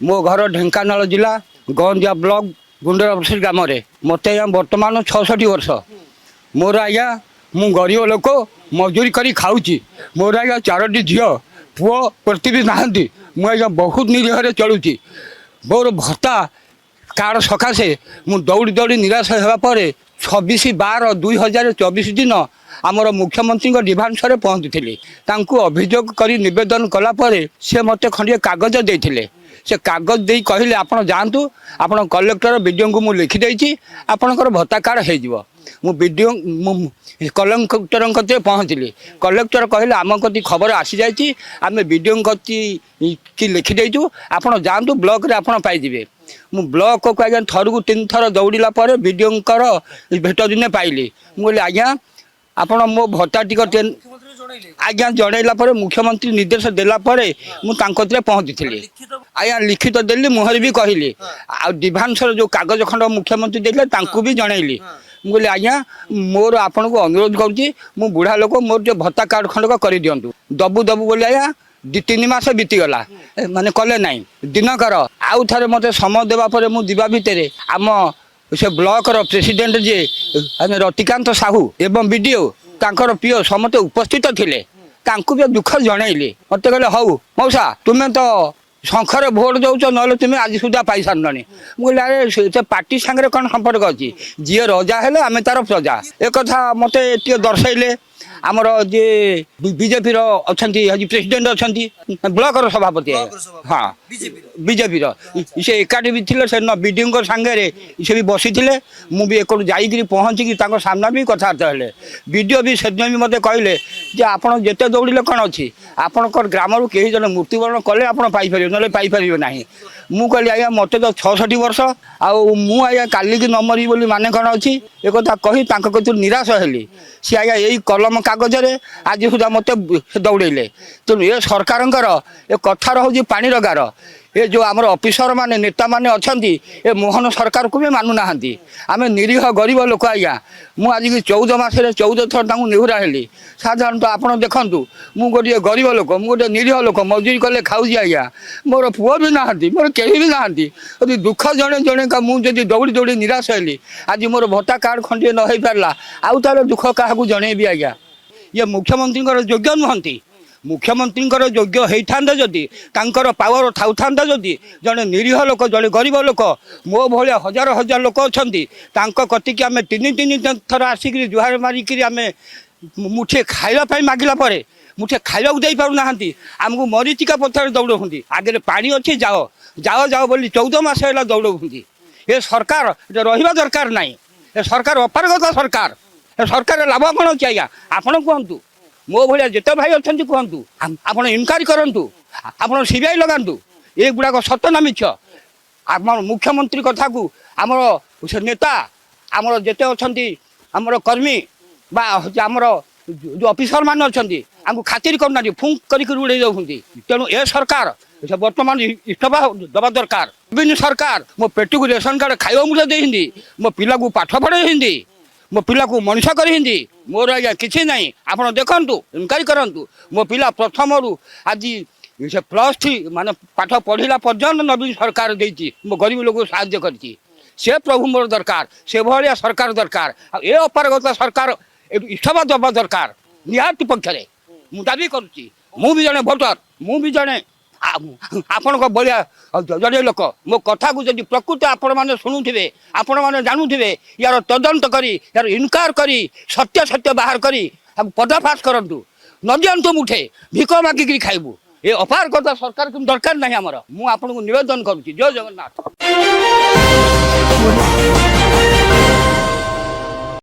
ମୋ ଘର ଢେଙ୍କାନାଳ ଜିଲ୍ଲା ଗଞ୍ଜା ବ୍ଲକ ଗୁଣ୍ଡରାବସି ଗ୍ରାମରେ। ମୋତେ ଆଜ୍ଞା ବର୍ତ୍ତମାନ 66 ବର୍ଷ। ମୋର ଆଜ୍ଞା, ମୁଁ ଗରିବ ଲୋକ, ମଜୁରୀ କରି ଖାଉଛି। ମୋର ଆଜ୍ଞା ଚାରୋଟି ଝିଅ, ପୁଅ ପ୍ରତି ବି ନାହାନ୍ତି। ମୁଁ ଆଜ୍ଞା ବହୁତ ନିରୀହରେ ଚଳୁଛି। ମୋର ଭତ୍ତା କାର୍ଡ଼ ସକାଶେ ମୁଁ ଦୌଡ଼ି ଦୌଡ଼ି ନିରାଶ ହେବା ପରେ 26/12/2024 ଦିନ ଆମର ମୁଖ୍ୟମନ୍ତ୍ରୀଙ୍କ ଡିଭାନ୍ସରେ ପହଞ୍ଚିଥିଲି। ତାଙ୍କୁ ଅଭିଯୋଗ କରି ନିବେଦନ କଲା ପରେ ସେ ମୋତେ ଖଣ୍ଡିଏ କାଗଜ ଦେଇଥିଲେ। ସେ କାଗଜ ଦେଇ କହିଲେ, ଆପଣ ଯାଆନ୍ତୁ, ଆପଣ କଲେକ୍ଟର, ବିଡ଼ିଓଙ୍କୁ ମୁଁ ଲେଖିଦେଇଛି, ଆପଣଙ୍କର ଭତ୍ତା କାର୍ଡ଼ ହେଇଯିବ। ମୁଁ ବିଡ଼ିଓ, ମୁଁ କଲେକ୍ଟରଙ୍କ କତିରେ ପହଞ୍ଚିଲି। କଲେକ୍ଟର କହିଲେ, ଆମ କତି ଖବର ଆସିଯାଇଛି, ଆମେ ବିଡ଼ିଓଙ୍କ କତି କି ଲେଖିଦେଇଛୁ, ଆପଣ ଯାଆନ୍ତୁ, ବ୍ଲକରେ ଆପଣ ପାଇଯିବେ। ମୁଁ ବ୍ଲକକୁ ଆଜ୍ଞା ଥରକୁ ତିନି ଥର ଦୌଡ଼ିଲା ପରେ ବିଡ଼ିଓଙ୍କର ଭେଟ ଦିନେ ପାଇଲି। ମୁଁ କହିଲି, ଆଜ୍ଞା, ଆପଣ ମୋ ଭତ୍ତା ଟିକେ ମୁଖ୍ୟମନ୍ତ୍ରୀ ଜଣେଇଲେ? ଆଜ୍ଞା, ଜଣେଇଲା ପରେ, ମୁଖ୍ୟମନ୍ତ୍ରୀ ନିର୍ଦ୍ଦେଶ ଦେଲା ପରେ ମୁଁ ତାଙ୍କ କତିରେ ପହଞ୍ଚିଥିଲି। ଲିଖିତ? ଆଜ୍ଞା, ଲିଖିତ ଦେଲି, ମୁହଁରେ ବି କହିଲି। ଆଉ ଡିଭାନ୍ସର ଯେଉଁ କାଗଜ ଖଣ୍ଡ ମୁଖ୍ୟମନ୍ତ୍ରୀ ଦେଇଥିଲେ, ତାଙ୍କୁ ବି ଜଣେଇଲି। ମୁଁ କହିଲି, ଆଜ୍ଞା, ମୋର ଆପଣଙ୍କୁ ଅନୁରୋଧ କରୁଛି, ମୁଁ ବୁଢ଼ା ଲୋକ, ମୋର ଟିକେ ଭତ୍ତା କାର୍ଡ଼ ଖଣ୍ଡକ କରିଦିଅନ୍ତୁ। ଦବୁ ଦବୁ ବୋଲି ଆଜ୍ଞା 2-3 ମାସ ବିତିଗଲା, ମାନେ କଲେ ନାହିଁ। ଦିନକର ଆଉ ଥରେ ମୋତେ ସମୟ ଦେବା ପରେ ମୁଁ ଯିବା ଭିତରେ ଆମ ସେ ବ୍ଲକର ପ୍ରେସିଡେଣ୍ଟ ଯିଏ, ଆମେ ରତିକାନ୍ତ ସାହୁ ଏବଂ ବିଡ଼ିଓ, ତାଙ୍କର ପିଓ ସମସ୍ତେ ଉପସ୍ଥିତ ଥିଲେ। ତାଙ୍କୁ ବି ଦୁଃଖ ଜଣେଇଲି। ମୋତେ କହିଲେ, ହଉ ମଉସା, ତୁମେ ତ ଶଙ୍ଖରେ ଭୋଟ ଦେଉଛ, ନହେଲେ ତୁମେ ଆଜି ସୁଦ୍ଧା ପାଇସାରିଲଣି। ମୁଁ କହିଲି, ଆରେ, ସେ ପାର୍ଟି ସାଙ୍ଗରେ କ'ଣ ସମ୍ପର୍କ ଅଛି? ଯିଏ ରଜା ହେଲେ ଆମେ ତାର ପ୍ରଜା। ଏକଥା ମୋତେ ଟିକେ ଦର୍ଶାଇଲେ। ଆମର ଯିଏ ବିଜେପିର ଅଛନ୍ତି, ଆଜି ପ୍ରେସିଡେଣ୍ଟ ଅଛନ୍ତି, ବ୍ଲକର ସଭାପତି। ବ୍ଲକର ସଭାପତି। ହଁ। ବିଜେପିର? ବିଜେପିର। ସେ ଏକାଠି ବି ଥିଲେ ସେଦିନ, ବିଡ଼ିଓଙ୍କ ସାଙ୍ଗରେ ସେ ବି ବସିଥିଲେ। ମୁଁ ବି ଏକରୁ ଯାଇକିରି ପହଞ୍ଚିକି ତାଙ୍କ ସାମ୍ନା ବି କଥାବାର୍ତ୍ତା ହେଲେ। ବିଡ଼ିଓ ବି ସେଦିନ ବି ମୋତେ କହିଲେ ଯେ ଆପଣ ଯେତେ ଦୌଡ଼ିଲେ କ'ଣ ଅଛି, ଆପଣଙ୍କର ଗ୍ରାମରୁ କେହି ଜଣେ ମୃତ୍ୟୁବରଣ କଲେ ଆପଣ ପାଇପାରିବେ, ନହେଲେ ପାଇପାରିବେ ନାହିଁ। ମୁଁ କହିଲି, ଆଜ୍ଞା, ମୋତେ ତ 66 ବର୍ଷ, ଆଉ ମୁଁ ଆଜ୍ଞା କାଲିକି ନ ମରିବି ବୋଲି ମାନେ କ'ଣ ଅଛି? ଏକଥା କହି ତାଙ୍କ କତିରୁ ନିରାଶ ହେଲି। ସେ ଆଜ୍ଞା ଏଇ କଲମ କାଗଜରେ ଆଜି ସୁଦ୍ଧା ମୋତେ ଦୌଡ଼େଇଲେ। ତେଣୁ ଏ ସରକାରଙ୍କର ଏ କଥା ରହୁଛି ପାଣିର ଗାର। ଏ ଯେଉଁ ଆମର ଅଫିସର ମାନେ, ନେତାମାନେ ଅଛନ୍ତି, ଏ ମୋହନ ସରକାରକୁ ବି ମାନୁନାହାନ୍ତି। ଆମେ ନିରୀହ ଗରିବ ଲୋକ ଆଜ୍ଞା। ମୁଁ ଆଜିକି 14 ମାସରେ 14 ଥର ତାଙ୍କୁ ନେହୁରା ହେଲି। ସାଧାରଣତଃ ଆପଣ ଦେଖନ୍ତୁ, ମୁଁ ଗୋଟିଏ ଗରିବ ଲୋକ, ମୁଁ ଗୋଟିଏ ନିରୀହ ଲୋକ, ମଜୁରୀ କଲେ ଖାଉଛି ଆଜ୍ଞା। ମୋର ପୁଅ ବି ନାହାନ୍ତି, ମୋର କେହି ବି ନାହାନ୍ତି। ଯଦି ଦୁଃଖ ଜଣେ ଜଣେକା ମୁଁ ଯଦି ଦୌଡ଼ି ଦୌଡ଼ି ନିରାଶ ହେଲି, ଆଜି ମୋର ଭତ୍ତା କାର୍ଡ଼ ଖଣ୍ଡିଏ ନ ହେଇପାରିଲା, ଆଉ ତାହେଲେ ଦୁଃଖ କାହାକୁ ଜଣେଇବି ଆଜ୍ଞା? ଇଏ ମୁଖ୍ୟମନ୍ତ୍ରୀଙ୍କର ଯୋଗ୍ୟ ନୁହନ୍ତି। ମୁଖ୍ୟମନ୍ତ୍ରୀଙ୍କର ଯୋଗ୍ୟ ହେଇଥାନ୍ତା ଯଦି, ତାଙ୍କର ପାୱାର ଥାଉଥାନ୍ତା ଯଦି, ଜଣେ ନିରୀହ ଲୋକ, ଜଣେ ଗରିବ ଲୋକ, ମୋ ଭଳିଆ ହଜାର ହଜାର ଲୋକ ଅଛନ୍ତି, ତାଙ୍କ କତିକି ଆମେ ତିନି ତିନି ଥର ଆସିକିରି ଜୁହାର ମାରିକିରି ଆମେ ମୁଠେ ଖାଇବା ପାଇଁ ମାଗିଲା ପରେ ମୁଠେ ଖାଇବାକୁ ଦେଇପାରୁନାହାନ୍ତି। ଆମକୁ ମରିଚିକା ପଥରେ ଦୌଡ଼ଉଛନ୍ତି। ଆଗରେ ପାଣି ଅଛି, ଯାଅ ଯାଅ ଯାଅ ବୋଲି 14 ମାସ ହେଲା ଦୌଡ଼ଉଛନ୍ତି। ଏ ସରକାର ଏଟା ରହିବା ଦରକାର ନାହିଁ। ଏ ସରକାର ଅପାରଗତା ସରକାର। ଏ ସରକାର ଲାଭ କ'ଣ ଅଛି ଆଜ୍ଞା? ଆପଣ କୁହନ୍ତୁ, ମୋ ଭଳିଆ ଯେତେ ଭାଇ ଅଛନ୍ତି କୁହନ୍ତୁ, ଆପଣ ଇନକ୍ୱାରି କରନ୍ତୁ, ଆପଣ ସିବିଆଇ ଲଗାନ୍ତୁ, ଏଗୁଡ଼ାକ ସତ ନା ମିଛ? ଆମର ମୁଖ୍ୟମନ୍ତ୍ରୀ କଥାକୁ ଆମର ସେ ନେତା, ଆମର ଯେତେ ଅଛନ୍ତି, ଆମର କର୍ମୀ ବା ହଉଛି ଆମର ଯେଉଁ ଅଫିସର ମାନେ ଅଛନ୍ତି, ଆମକୁ ଖାତିର କରୁନାହାନ୍ତି, ଫୁଙ୍କ କରିକି ଉଡ଼େଇ ଦେଉଛନ୍ତି। ତେଣୁ ଏ ସରକାର ସେ ବର୍ତ୍ତମାନ ଇସ୍ତଫା ଦେବା ଦରକାର। ବିଭିନ୍ନ ସରକାର ମୋ ପେଟକୁ ରେସନ କାର୍ଡ଼ ଖାଇବା ମୁଠେ ଦେଇଛନ୍ତି, ମୋ ପିଲାକୁ ପାଠ ପଢ଼େଇଛନ୍ତି, ମୋ ପିଲାକୁ ମଣିଷ କରିଛନ୍ତି। ମୋର ଆଜ୍ଞା କିଛି ନାହିଁ। ଆପଣ ଦେଖନ୍ତୁ, ଇନକ୍ୱାରି କରନ୍ତୁ। ମୋ ପିଲା ପ୍ରଥମରୁ ଆଜି ସେ +3 ମାନେ ପାଠ ପଢ଼ିଲା ପର୍ଯ୍ୟନ୍ତ ନବୀନ ସରକାର ଦେଇଛି, ମୋ ଗରିବ ଲୋକକୁ ସାହାଯ୍ୟ କରିଛି। ସେ ପ୍ରଭୁ ମୋର ଦରକାର, ସେଭଳିଆ ସରକାର ଦରକାର। ଆଉ ଏ ଅପାରଗତା ସରକାର ଏଠୁ ଇସ୍ତଫା ଦେବା ଦରକାର ନିହାତି ପକ୍ଷରେ। ମୁଁ ଦାବି କରୁଛି। ମୁଁ ବି ଜଣେ ଭୋଟର, ମୁଁ ବି ଜଣେ ଆପଣଙ୍କ ଭଳିଆ ଜଣେ ଲୋକ। ମୋ କଥାକୁ ଯଦି ପ୍ରକୃତ ଆପଣମାନେ ଶୁଣୁଥିବେ, ଆପଣମାନେ ଜାଣୁଥିବେ, ୟାର ତଦନ୍ତ କରି, ୟାର ଇନକ୍ୱାରି କରି, ସତ୍ୟ ସତ୍ୟ ବାହାର କରି ତାକୁ ପର୍ଦ୍ଦାଫାଶ କରନ୍ତୁ। ନ ଦିଅନ୍ତୁ, ମୁଠେ ଭିକ ମାଗିକିରି ଖାଇବୁ। ଏ ଅପାରଗତା ସରକାର କିନ୍ତୁ ଦରକାର ନାହିଁ ଆମର। ମୁଁ ଆପଣଙ୍କୁ ନିବେଦନ କରୁଛି। ଜୟ ଜଗନ୍ନାଥ।